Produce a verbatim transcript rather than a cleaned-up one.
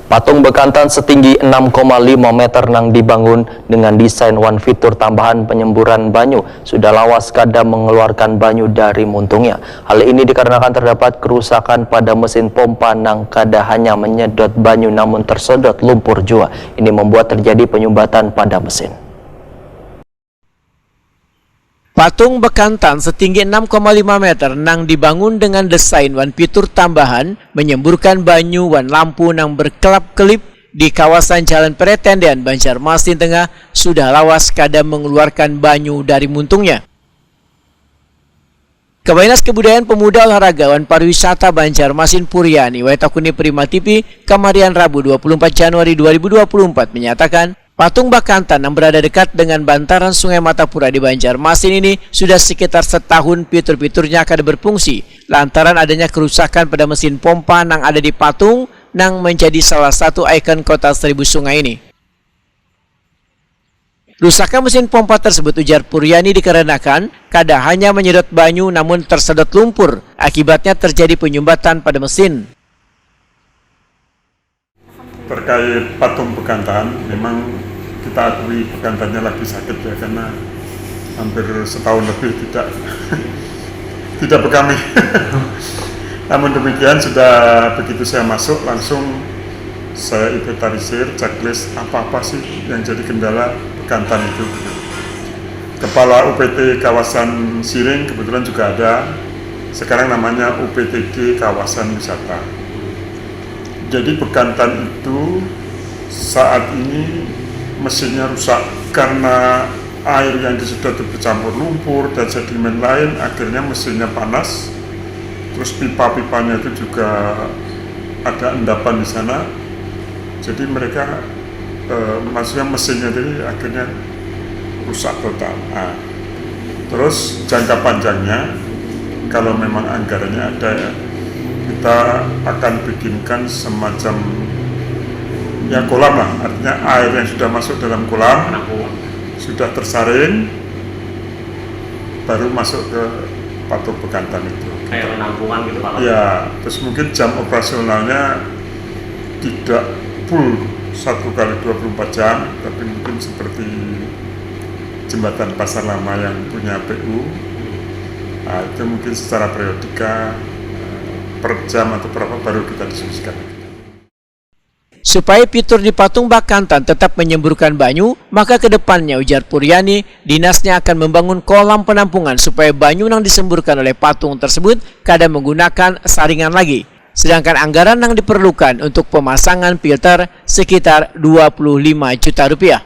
Patung bekantan setinggi enam koma lima meter nang dibangun dengan desain wan fitur tambahan penyemburan banyu sudah lawas kada mengeluarkan banyu dari muntungnya. Hal ini dikarenakan terdapat kerusakan pada mesin pompa nang kada hanya menyedot banyu namun tersedot lumpur jua. Ini membuat terjadi penyumbatan pada mesin. Patung bekantan setinggi enam koma lima meter nang dibangun dengan desain wan fitur tambahan menyemburkan banyu wan lampu nang berkelap-kelip di kawasan Jalan Peretendean, Banjarmasin Tengah, sudah lawas kada mengeluarkan banyu dari muntungnya. Kabainas Kebudayaan, Pemuda, Olahraga wan Pariwisata Banjarmasin, Puriani Waitakuni, Prima T V, kamarian Rabu dua puluh empat Januari dua ribu dua puluh empat menyatakan, patung bakantan yang berada dekat dengan bantaran Sungai Matapura di Banjarmasin ini sudah sekitar setahun pitur-piturnya kada berfungsi lantaran adanya kerusakan pada mesin pompa nang ada di patung nang menjadi salah satu ikon kota Seribu Sungai ini. Rusaknya mesin pompa tersebut, ujar Puriani, dikarenakan kada hanya menyedot banyu namun tersedot lumpur. Akibatnya terjadi penyumbatan pada mesin. Terkait patung bekantan, memang kita akui bekantannya lagi sakit ya, karena hampir setahun lebih tidak tidak bekami. Namun demikian, sudah begitu saya masuk, langsung saya inventarisir, checklist apa-apa sih yang jadi kendala bekantan itu. Kepala U P T kawasan Siring kebetulan juga ada, sekarang namanya U P T G kawasan wisata. Jadi bekantan itu saat ini mesinnya rusak karena air yang disedot itu bercampur lumpur dan sedimen lain, akhirnya mesinnya panas. Terus pipa-pipanya itu juga ada endapan di sana. Jadi mereka eh, maksudnya mesinnya tadi akhirnya rusak total. Nah, terus jangka panjangnya, kalau memang anggarannya ada ya, kita akan bikinkan semacam ya kolam lah, artinya air yang sudah masuk dalam kolam sudah tersaring, baru masuk ke patung bekantan itu. Kayak penampungan gitu, Pak? Ya, terus mungkin jam operasionalnya tidak full satu kali dua puluh empat jam, tapi mungkin seperti jembatan Pasar Lama yang punya P U. Nah, itu mungkin secara periodika eh, per jam atau berapa baru kita diskusikan. Supaya fitur di patung bakantan tetap menyemburkan banyu, maka kedepannya, ujar Puriani, dinasnya akan membangun kolam penampungan supaya banyu yang disemburkan oleh patung tersebut kada menggunakan saringan lagi. Sedangkan anggaran yang diperlukan untuk pemasangan filter sekitar dua puluh lima juta rupiah.